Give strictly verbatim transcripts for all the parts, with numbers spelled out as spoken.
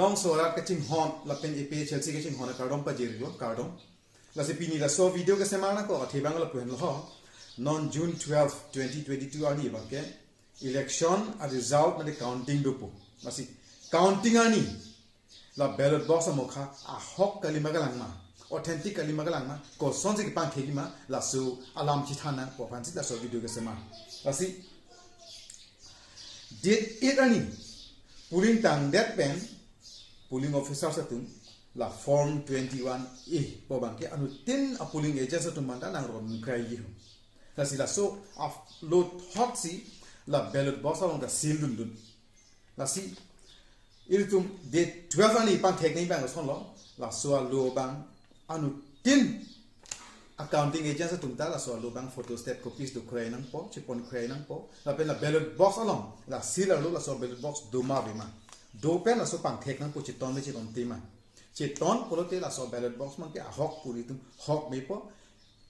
Kardom, sorat kachinghon lapen A P H L C kachinghon akardom pajirlo, kardom. Lasi pini laso video kesemar nangkok athe abang lapu henlo ho. Non June twelve, twenty twenty-two arni abangke election a-result mate counting dopo. Lasi counting arni la ballot box amokha ahok kali ma kelang ma, authentic kali ma kelang ma, kosonsi kepangthekji ma, laso alam chethan nangpo aphansi laso video kesemar. Lasi date eight arni polling tangdet pen polling officers atum la form twenty-one A pu abangke anuttin a-polling agents atum manda nangron kraiji ho. Lasi laso a-, lo thotsi la ballot box along ta seal dundun. Lasi ilitum date twelve arni pangthek nangji abang kosonlo, laso alo abang anuttin a-counting agents atum ta laso alo abang photostat copies dokrai nangpo, chepon krai nangpo. Lapen la ballot box along la seal arlo laso ballot box do ma ave ma, do pen laso pangthek nangpo, cheton me chetonte ma. Cheton pulote laso ballot box abangke ahok pu ilitum hok mepo.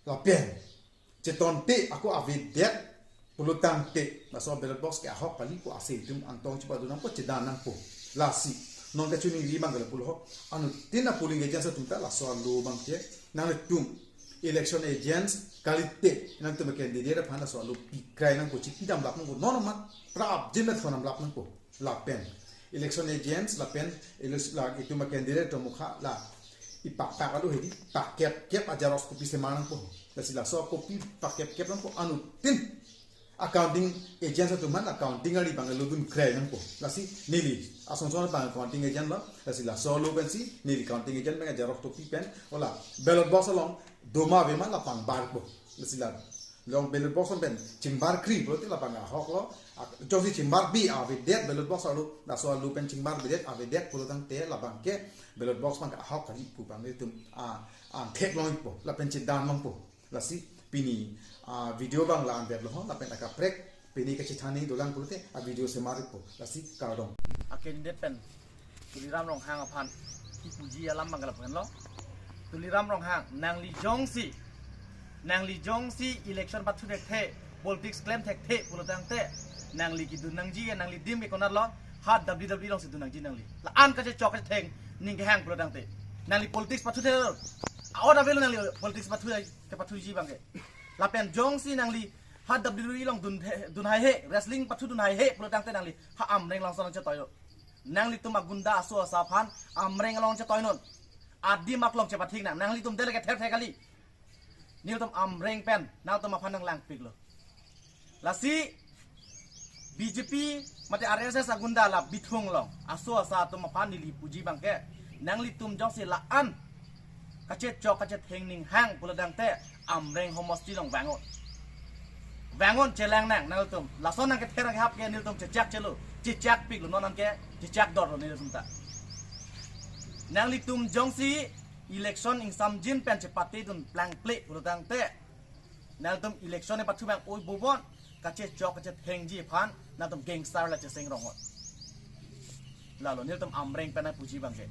Lapen chetonte ako avedet pulo tangte laso ballot box ke ahok kali pu ase itum angtong chepadun nangpo, chedan nangpo. Lasi non kachiningri abang ke lapulo ho, anuttin a-polling agents atum ta laso alo abangke nanglitum election agents kalite nangtum candidate aphan laso alo pikrai nangpo, chipidamlap nangpo, non amat prapjin na thonamlap nangpo. Lapen election agents lapen elec-, la itum a-candidate atum amokha la ipakpak alo hedi pakep kep a-xerox copy semar nangpo. Lasi laso copy pakep kep nangpo, anuttin a-counting agents atum aphan a-counting arni abang lodun krai nangpo. Lasi neli asonson abang counting agent lo, lasi laso alo pensi neli counting agent abang a-xerox copy pen ola ballot box along do ma ave ma la pangbarpo. Lasi la long ballot box pen chingbarkri pulote labang ahok lo. Ak-, jongsi chingbarbi avedet ballot box alo, laso alo pen chingbarbidet avedet pulo tangte labangke ballot box abang ahok kali pu abang itum a, angthek longpo lapen chedan longpo. Lasi pini a-video abang la-an det lo ho, lapen akaprek pini kachethan nangji dolang pulote a-video semar ikpo. Lasi kardom. A-candidate pen Tuliram Ronghang aphan kipuji alam abang ke lapu henlo. Tuliram Ronghang, nangli jongsi, nangli jongsi election pathu thekthe, politics klem thekthe pulo tangte, nangli kedun nangji, nangli adim ke konatlo, ha W W E alongsi dun nangji nangli. La-an kachechok kachetheng ning kehang pulo tangte, nangli politics pathu the, a-ot avelo nangli politics pathu, kepathuji abangke. Lapen jongsi nangli ha W W E along dun the, dun haihe, wrestling pathu dun haihe pulo tangte nangli ha Amreng alongsi nangchetoilo. Nanglitum agunda aso asa aphan Amreng along chetoinon. Adim aklong chepathik nang. Nanglitum delegate therthe kali. Nelitum Amreng pen nangtum aphan nanglangpiklo. Lasi B J P mate R S S agunda la bithung along aso asa atum aphan neli puji abangke, nanglitum jongsi la-an kachechok kachetheng ning hang pulo tangte Amreng homosti along vangot. Vangot chelang nang nangtum. Lason nangkether nangkehap ke nelitum chechak chelo, chechakpiklo, non nangke chechak dorlo nelitum ta. Nanglitum jongsi election ingsamjin pen chepatedun plangple pulo tangte, nangtum election epathu abang oi bobon, kachechok kachethengji aphan nangtum gangster la cheseng rongot. Lalo nelitum Amreng pen nangpuji abangke.